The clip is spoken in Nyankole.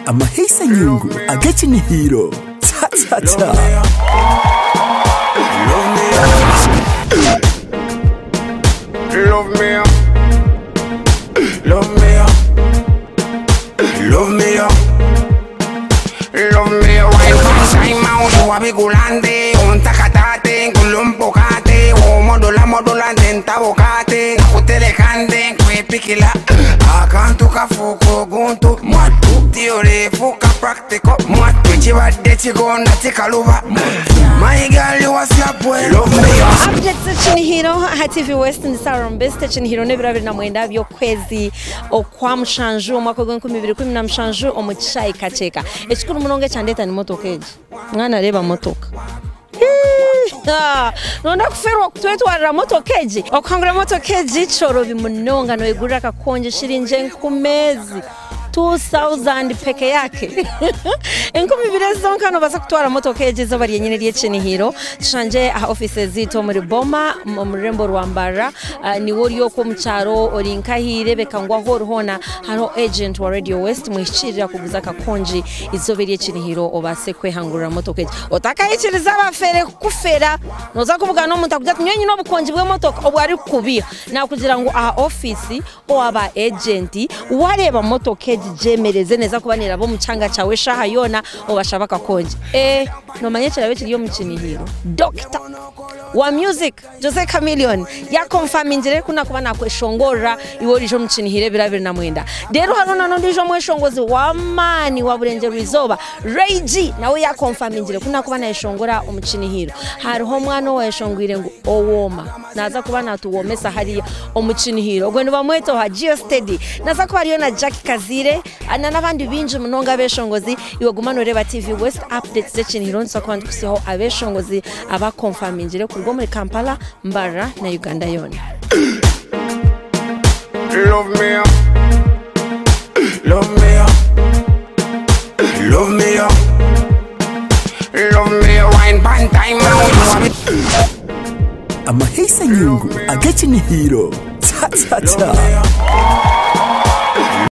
Amaheisa nyungu ag'ekinihiro. Tsa tsa tsa. Love me up. Love me up. Love me up. Love me up. Wine one time out. Wabigulande. Untakatate. Nkulumpukate. Omodola modola ntentabukate. Nakuterekande. Nkwepikila. Akantu kafuuka oguntu. Mwattu. Theory fuuka practical. Mwattu ekibadde kigonda kikaluba. My girl you was your boy. Love me up. Updates ekinihiro aha TV West ni Sarah Mbest. Ekinihiro n'ebiro 29 by'okwezi okwa mushanju omwaka gw'enkumi ibiri ikumi na mushanju omu kishaayi Kakyeka. Ekikuru munonga ekyandeeta ni motoka egi. Mwana reeba motoka. Noyenda kufeerwa kutwetwarira motoka egi? Okuhangura motoka egi kyorobi munonga noyegurira akakongi shiringi enkumi ezi. 2000 peke yake. 2000 ezi zonka nobaasa kutwara motoka egi eizooba ryenyini ery'ekinihiro. Tushangye aha ofiisi zaitu omuri Boma omu rurembo rwa Mbarara. Niiwe ori okwo omu kyaro ori nkahi rebeka ngu ahu ori hoona hariho agent wa Radio West muhikiirira kuguza akakongi eizooba ery'ekinihiro obaase kwehangurira motoka egi. Otakahikiriza abafere kukufera. Nooza kubugana omuntu akugira ati nyowe nyine obukongi bw'emotoka obwo arikukubiiha. Naakugira ngu aha ofiisi Owaba ejenti wareeba motoka egi gyemereze neeza kuba neeraba omu kyanga kyawe eshaaha yoona obashabe akakongi. Eeh noomanya ekiraabe kiri omu kinihiro? Dokita wa music Jose Chameleone yakonfamingire ku nakuba nakweshongorera iwe oriija omu kinihiro ebiro 29. Reero hariho na n'ondiijo omweshongozi w'amaani wa Burengyerwa Izooba Ray G nawe yakonfamingire ku nakuba nayeshongora omu kinihiro. Hariho omwana owayeshongwire ngu Owooma. Naaza kuba naatuwoomesa hariya omu kinihiro. Ogwo nibamweta oha Geosteady. Naaza kuba ariyo na Jackie Kaziire na n'abandi baingi munonga abeeshongozi. Iwe guma nooreeba TV West updates z'ekinihiro nituza kuba nitukutsihaho abeeshongozi abakonfamingire kuruga omuri Kampala, Mbarara na Uganda yoona. Love me up. Love me up. Love me up. Love me wine pan time out. Amaheisa nyungu ag'ekinihiro. Tsa tsa tsa.